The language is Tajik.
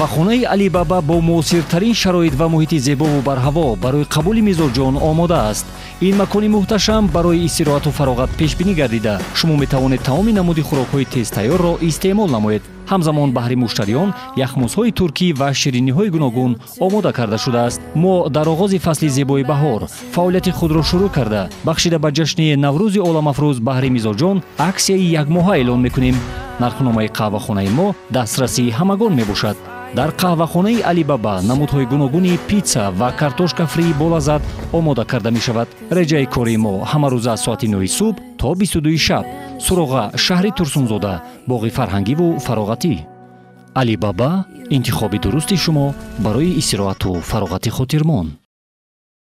Қаҳвахонаи Алибаба бо муосиртарин шароит ва муҳити зебову барҳаво барои қабули мизоҷон омода аст. Ин макони муҳташам барои истироҳату фароғат пешбинӣ гардида, шумо метавонед тамоми намуди хӯрокҳои тезтайёрро истеъмол намоед. Ҳамзамон баҳри муштариён яхмузҳои туркӣ ва шириниҳои гуногун омода карда шудааст. Мо дар оғози фасли зебои баҳор фаъолияти худро шурӯъ карда, бахшида ба ҷашни Наврӯзи оламафрӯз баҳри мизоҷон аксияи якмоҳа эълон мекунем. Нархномаи қаҳвахонаи мо дастрасии ҳамагон мебошад. Дар қаҳвахонаи Алибаба намудҳои гуногуни питса ва картошка фри болаззат омода карда мешавад. Реҷаи кори мо ҳамарӯза аз соати 9 субҳ то 22 шаб. Суроға: шаҳри Турсунзода, боғи фарҳангиву фароғатӣ. Алибаба — интихоби дурусти шумо барои истироҳату фароғати хотирмон.